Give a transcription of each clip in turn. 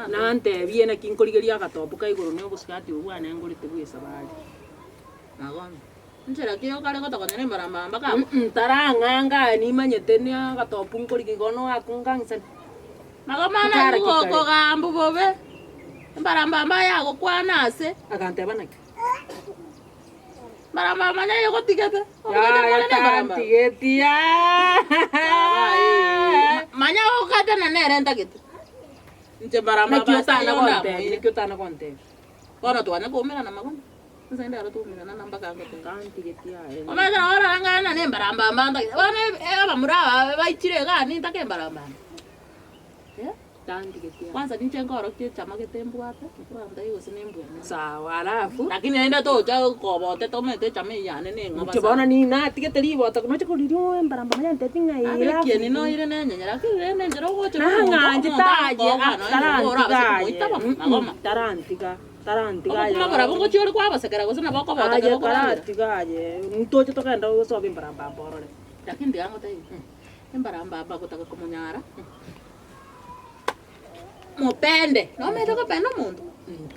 Nantebie naki nkorigeria agatobu ka igoro na obosigati obwo bwane ngorete bw'esabari. Tarang'anga aye nimanyete na agatobu nkorigia igo noakong'ansani. Nkara ki kare. Aganteba naki? Yaya tantigeti yaa. Manya gokatana nere ntagete. Inche mbaramba Naki aba otana ase gontebia, ondamoire. naki otana gontebia. Bono twanya koumerana magoma. Inse ndero twaumerana na mpaka ngoteba. Tantigeti aye. Omanyete nabo orarangane na nembarambamba ntagete. Bono ebe abamura aba baichire igaa nintake embarambamba. Eh? Tantigeti aye. Kwanza ninche nkorokia echama gete mbwate, orantebi gose nembwene. Sawa alafu. Lakini rende tocha kobotete omanyete echama eye yane neng'o Inche bono ni natigete ribota noche koriria embarambamba yantebia ng'a Abe ira ekieni noire nenyenye lakini rende enchera ogocha omonto Nang'anchete omonto aye agokoa ah, nonya tarantiga orabase aye komoitaba Mm, mm, magoma. tarantiga tarantiga aye Obokima barabwo ngochia ore kwabasekera gose nabo okobota aye ekero okoragera. taratiga aye ntoche togende osobe embarambamba orore. Lakini tiga ngotebie, embarambamba gotaka komonyara. Mopende, nomanyete gopenda omonto?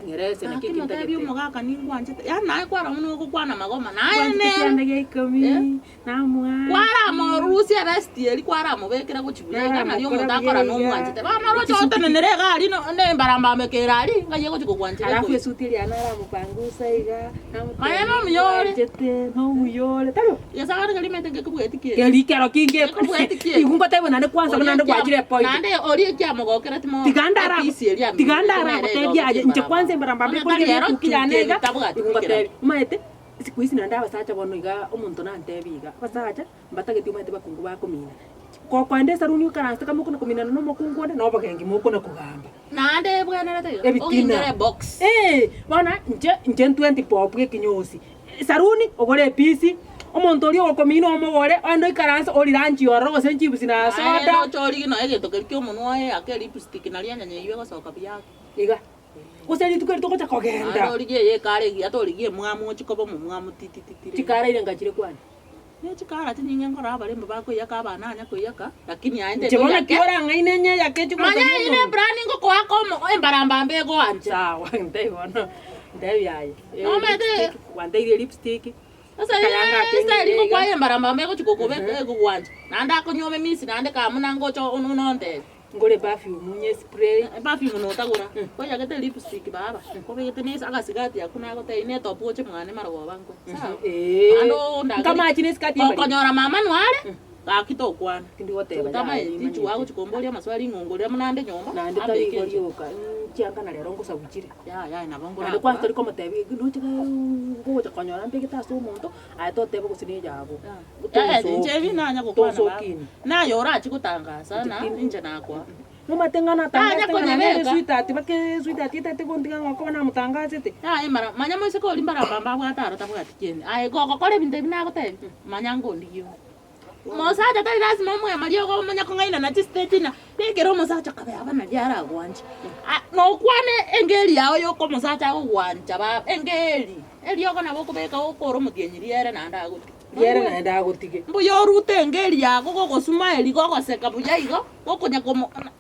Ng'erese naki Gaki eki motebi ntagete. omogaka ningwanchete, yaani naye kwarora buna ogokwana magoma, naye Ngwanchete nere kianda gia ikomi, Eh? namoa. Kwaramorusia ebesti eria kwaramobekera gochia buya iga nario Naramokora omonto buya akora iga. nomwanchete. Bono oroche Chisuti otenenere iga aria no- ne embarambamba ekere aria, ng'ai egochia kogwanchera Alafu ekoyia. esuti eria naramopangusa iga, Manya namotebia nomuya ore. ningwanchete, nomuya ore, tari bo? Gesagane keria omanyete nkekobweti kieni. Keri kero kinge Gekobweti kieni. igo ngotebia naende kwanza buna naende gwachire epoint. Naende oria ekiamogokera timo Tiga ndara episi eria aminto tiga ndara nere gotebia aye egogochia inche embarambamba. kwanza embarambamba Onye tari ekorigereria ero etuki yane chuki iga tabwati igo kera. ngotebia omanyete siku hizi naende abasacha bono iga omonto nantebia iga abasacha mbatageti omanyete bakungu bakomina. Gokoenda esaruni okaranse kama okona kominana na omokungu onde na obogenki mokona kogamba. Naende ebwenerete iga Ebitina. ogingere ebox. Eeh bono inche inche ntwenti bob ekinyosi, esaruni ogore episi, omonto oria ogokomina omogore, ogende oikaranse oriranchi ororo gose chibusi na Naende soda. oche origie nonya egento keria kia omonwa oye ake lipstick naria enyanya eywo egosoka buya ake. Iga, gose rituko eri togocha Naende kogenda. origie eye ekara egiya torigie emwamu ochie koba omomwamu titititi rende. Chikara ire ngachire kwane. Ne chikara chinyinge nkore abarembo bakoiyaka abana anya koiyaka, lakini aye Inche ntete bono oyake. ki orang'aine nyeyake echi Manya gocha eyio ne plan ngokoaka omo embarambamba egoanche. Sawa, ntebi bono, ntebi aye. Eh, Nomanyete- lipstick, gwanteirie lipstick. Sasa Akayanga eye akeng'ire style iga. ngokwaya embarambamba egochi kokobeka egogwancha. Naende akonywa emisi naende kamuna ngocha ono ontebie. Ngore perfume nye spray. Perfume notagora, koyagete lipstick baba, kobegete ne agasigati akwo nagotebia ne top oche mwane marogoba nkwe, sawa? Eeh. Naende ondagere. Nkamachi ne esikati embariri. Okonyora mama nware, gaki tokwana. Tindi goteba yaya Tamaeti nimanyete. inchuo agochi komboria amaswali ng'o ngorera buna ande nyomba, Naende tari ambeke igo inche. rioka, chianga na rero ngosabu chire. Yaya nabo Naende ngorakora. kwanza tori komotebia noche ngogocha konyora mbegete ase omonto, aye totebe gose ne eyago. Eh, inche ebi nanya gokwana baba. Tosokini. Naye orachi gotangasa na Inche tindi- inche nakwa. Nomanyete ng'a Tanya natangase ng'a nere konyebeka. sweetheart bake sweetheart etagete kontiga ng'a okoba namotangasete. Yaye mara manya moiseke oria mbarabamba abwate aro tabwati kieni. Aye gogokora ebinto ebi nagotebia, manya ngondigie ore. Mosacha tari lasima omoe mariogo omanye kong'ainana chistage na ekero omosacha kabe aba naria aragwanche. Ah nokwane engeri yao yoka omosacha agogwancha baba, engeri, eriogo nabo okobeka okore omotienyi riere naende agotige. Riere naende agotige. Mbuya orute engeri yago gogosuma eri gogoseka buya igo, gokonya komo na.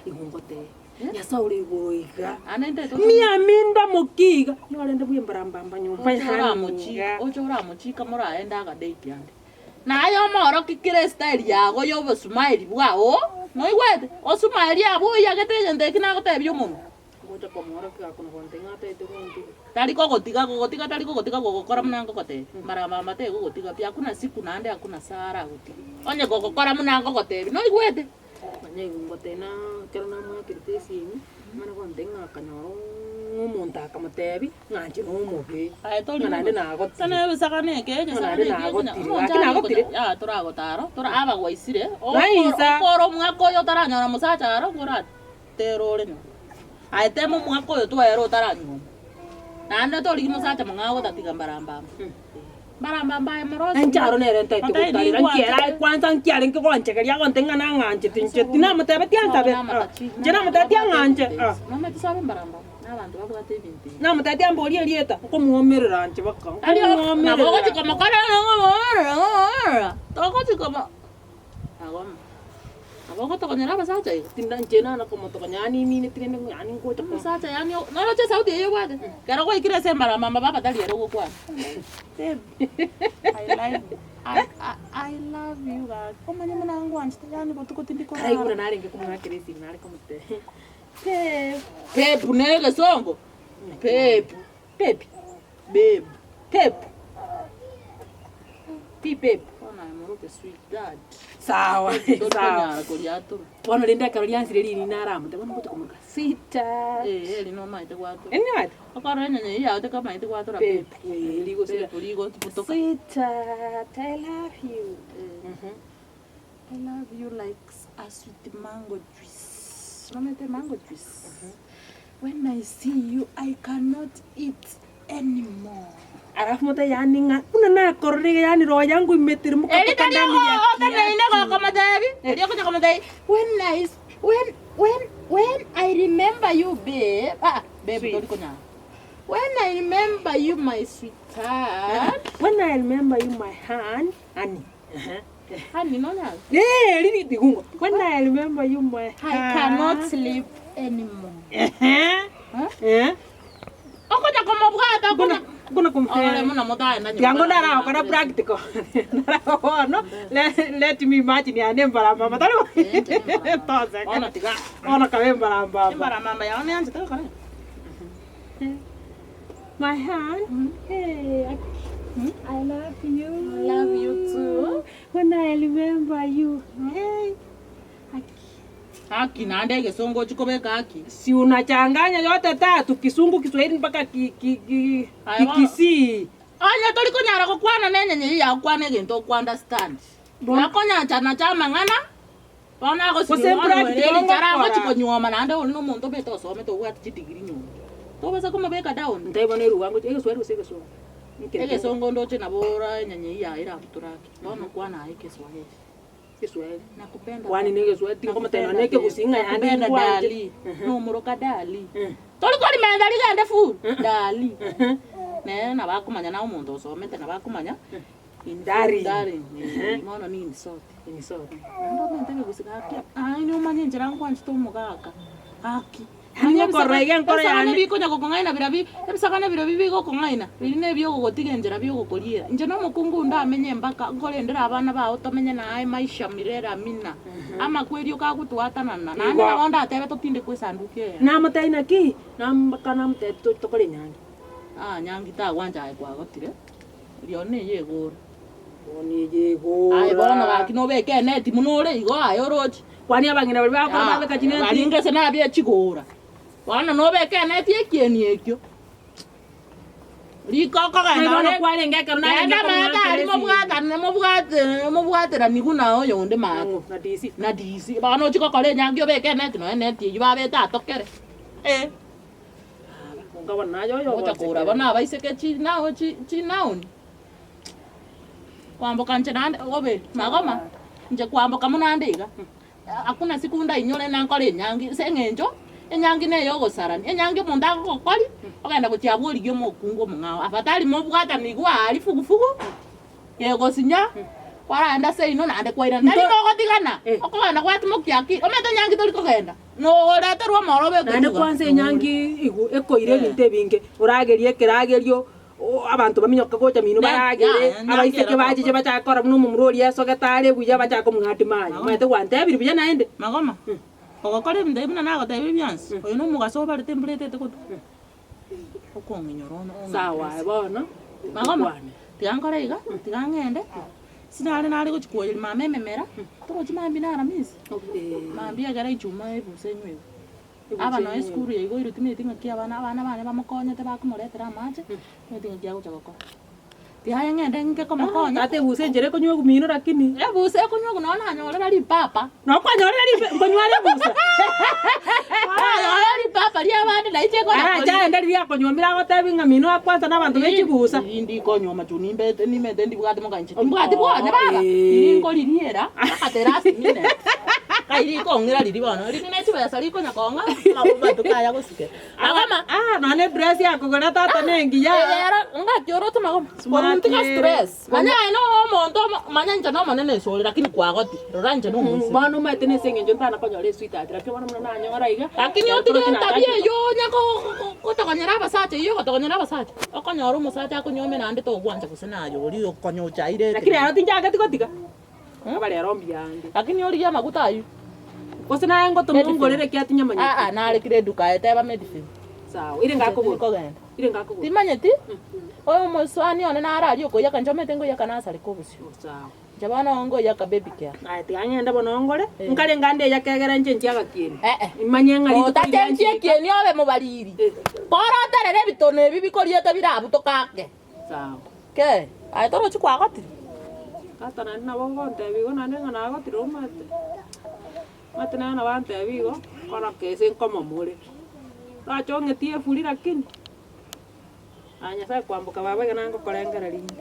Igo ngotebia, Nyasae ore igoro iga, Naende ntete niaminda moki iga, norende bwa embarambamba nyomba Oche yane oramochika, iga. oche oramochika moraende agadate ande. Naye omoorokie kera estyle yago ya obosumaeri bwao, noigwete? Osumaeri abwo oyagete egento eki nagotebia omonwa. Ngocha komoorokia gakona gontebia ng'a ataete gontiga. Tari kogotiga, gogotiga tari kogotiga gogokora buna ngogotebia, mbarambamba tegogotiga pi, hakuna siku naende hakuna saa aragotige. Onye gogokora buna ngogotebia, noigwete? Manya igo ngotebia na ekero namoakerete esimi, omanye gontebia ng'a akanyora ng'a omonto akamotebia, ng'a inche nomobe, Aye tori ng'a naende mobe. nagotire. Ase nebisagane eke, Ng'a naende egesagane eke okonya nagotire, omonto gaki aria nagotire. okonya yaya toragotara, tora abagwaisire, Nainsa. okore omwaka oyo otaranyora mosacha aro, ngoratere ore nyuma. Aye tema omwaka oyo twaere otaranyuoma. Naende torigia mosacha mong'ao gotatiga mbarambamba. Mbarambamba aye morosi. Inche aro nere ntaete Otari gotarera, ningwanchete. nkiere aye kwanza nkiarenge gonchegeria agontebia ng'a nang'anchete inche tinamotebetie ansabe, ah, inche namotebetie ang'anche, ah. Nomanyete sabe mbarambamba, na abanto babwate ebinto ebi. Namotebetie amborie erieta, nkomwomerera inche baka, Tari nabo ogochi nkomwomerera. komokora togochi komo agoma. Nabo ogotogonyera abasacha igo. Tinda inche nana komotogonya yaani imineti rende ng'a yaani ngocha ko. Omosacha yaani o noroche esauti eyio obwate? Ekero gwaikire ase embaramamba baba tari ere ogokwana. Babe, I love I I I love you gaki, omanye buna ngwanchete yaani botuko tindi Karai buna korara. narenge komoakera esimi nare komotebia babe. Babe na egesongo, babe, Babe, babe. Babe. Ti babe. Bono aye moroke sweet dad. Sawa, sawa. Tokonyara koriatora. Bono rende ekero riansire riria naramote bono ngocha komoroka sweetheart. Ee, eri nomaete gwatora. Eri nimaete? Okorora enyonyo eyio yago tekamaeti gwatora Babe, babe. ee, rigosira. Babe rigobutoka. Sweetheart, I love you. Eh. I love you like a sweet mango juice. Nomanyete mango juice? When I see you I cannot eat anymore. Alafu mote yaani ng'a buna nakorora iga yaani roho yangu imeteremka Eri mpaka tari ndani ya oteneine kiatu. gokomotebi, eri okonya komotebi, when I when when when I remember you babe, ah babe Sweet. tori konyara. When I remember you my sweetheart. When I remember you my hand, honey. Honey nonyara? Eh, eri rigungo. When I remember you my I cannot sleep anymore. Ehe. Huh? Eh. Okonya komobwata Mbona okonya mbona kumfea. Orore muno motaenda nyomba. Tiango ndaragokora practical. Bono let, let me imagine yane mbarambamba tari toseka. Bono tiga. Bono kabe mbarambamba. Embaramamba yao neanchete gokora. My hand. Hey, I, I love you. Love you too. When I remember you. Hey. Haki naende egesongo ochie kobeka haki. Si unachanganya yote tatu kisungu Kiswahili mpaka ki, ki, ki, Aye, bono. Kikisii. Onye tori konyara gokwana na enyenya eyio yagokwana egento okwa understand. Bono. Nakonyanchana amang'ana bono Gose agosiria bono practical ere richara ngokora. agochi konyuoma naende ore na omonto obete osomete obwate chidegree nyomba. Tobasa komobeka down. Ntai bono eruga ngochi egeswahili gose egesongo? Nkere Egesongo ndoche nabo ora enyanya eyio yaye erabutora ake. Bono kwana aye ekeswahili. Egeswahili. Nakupenda Kwani na egeswahili tinkomotebia nonya ekegusii ng'a yaani Nakupenda nkwanche. dali. Nomoroka dali. Eh. Tori korimenta rigende full. Dali. Nere nabo akomanya na omonto osomete nabo akomanya. In Darling. Darling. Eh, bono ni insult. Insult. Naende omente ekegusii gaki aye nomanye enchera nkwanchete omogaka. Gaki. Yaani ngokorora iga enkoro Ebisagane yane. bikonya gokong'aina birabi, ebisagane birobi bigokong'aina, biri na ebiogogotiga enchera biogokoriera. Inche na omokungu onde amenye mpaka nkorendere abana bao tomenye naye maisha milele amina. Amakweri oka agotwatanana, naende Igo. nabo ndatebe totindekwe esanduki eye. Namotebia naki, nambaka namotebia to tokore enyangi. Ah nyangi tagwancha aye kwagotire, rirorio neye egora. Bono eye egora. Aye bono gaki nobeke eneti buna ore igo aye oroche. Kwani abang'ina baria bagokora babeka chineti. Baria ngese nabie chigora. Bono nobeke eneti ekieni ekio. Riko okogenda Bono ore. kwarenge ekero narenge Genda maate komwakera aria esimi. mobwatane mobwate mobwaterani buna oyonde maate. Ang'o na DC. Na DC. Bono ochie gokora enyangi obeke eneti nonya eneti eyio babete atokere. Eh. Konka bono naye oyo Ogocha kogora bono abaiseke chinao chi chinaoni. Kwamboka inche naende obe magoma, inche kwamboka mono ande iga, hakuna siku ndainyore nankore enyangi ase eng'encho, enyangi na eyogosarania, enyangi omonto agogokoria, ogenda gochia abwo origie omokungu omong'ao, afadhali mobwatanigwe aria fugufugu, kegosinya, kwaragenda seino naende kwairana, tari mogotigana, okogenda gwatimokia akili, omanyete enyangi tori kogenda. Nogoreterwa omoro Naende bw'eketuga. kwansa enyangi igo ekoira ebinto ebinge, oragerie ekeragerio, abanto baminyoke gocha mino Ne- baragere, ya, enyangi abaiseke ere bachiche gokora. bachake korora buna omomura oria esogete are buya bachake komong'atia maye. Omanyete gwantebirie buya naende. Magoma, ogokora ebinto ebi buna nagotebirie bionsi, oyo nomogaso obarete embura etete gotwa. Okong'inyora ono ong'e Sawa aye bono, Magoma, tokwane. tiga nkore iga, tiga ng'ende, sinare nare gochia koyeria mama ememera, torochi mambia na aramisi, mambia ekero ichuma ebusa enywe igo. Aba nonya esukuru ya igoirwe timanyeti ng'aki abana abana bane bamokonyete bakomoretera amache, timanyeti ng'aki agocha gokora. Tiga aye ng'ende ng'ike komokonya. Tata ebusa enchera ekonywa egumino lakini. Ebusa ekonywa nonya nanyorera ripapa. Nokwanyorera ripe nkonywa are ebusa. Nanyorera ripapa ria abande naiche ekona Arache aende riria akonyuomire agotebi ng'a mino akwansa na abanto be chibusa. Riria ndikonywa machu nimbete nimete ndibwate moka inche timbwati bwane baba. Eh. Riria nkoririera mpaka the last minute. Kai rikong'ira riria bono, riria ne chibesa rikonya kong'a, amatuko aya gosukera. Agama. Ah, nonya ne dress yakogora tata ne engiya. Eye ero ngaki oroche magoma. Smart Korwa ntiga ere. stress. Manya aye no omonto omo- manya inche nomonene ase ore lakini kwagotire. Rora inche nomoiseke. Bono omanyete na ase eng'encho ntana konyora esweetheart lakini bono buna nanyora iga. Lakini otige etabia eywo onya ko- ko- kotogonyera abasacha eywo ogotogonyera abasacha. Okonyora omosacha akonyuome naende togwancha gose naye oria okonya ochaire Lakini ero tinchageti gotiga. Aba rero mbuya ande. Lakini origie amaguta ayio. Gose naye ngotoma ongorere ekiagera tinyamanyeti. Aa narekire eduka aye teba Medifin. Sawa, ire ngakogora. Kogenda. Ire ngakogora. Timanyeti, oyo omosani one naro aria okoiyaka inche omanyete nkoiyaka nasareka obosio. Sawa. Inche bono nkoiyaka baby care. Aye tiga ng'ende bono ongore, nkare ngande eyaka egere nche nchie agakieni. Eh eh. Imanye ng'a rituko riria Otachenchie nchie. ekieni obe mobariri. Eh. Koroterere ebitono ebi bikoriete birabutoke ake. Sawa. Kee, aye torochi kwagotire? Tata naende nabo ogontebia igo naende ng'a nagotire omanyete, omanyete nere nabo antebia igo, kora kese nkomomore. Orache ong'etie efuri lakini, aye Nyasaye kwamboka baba iga naye ngokorengereria inde.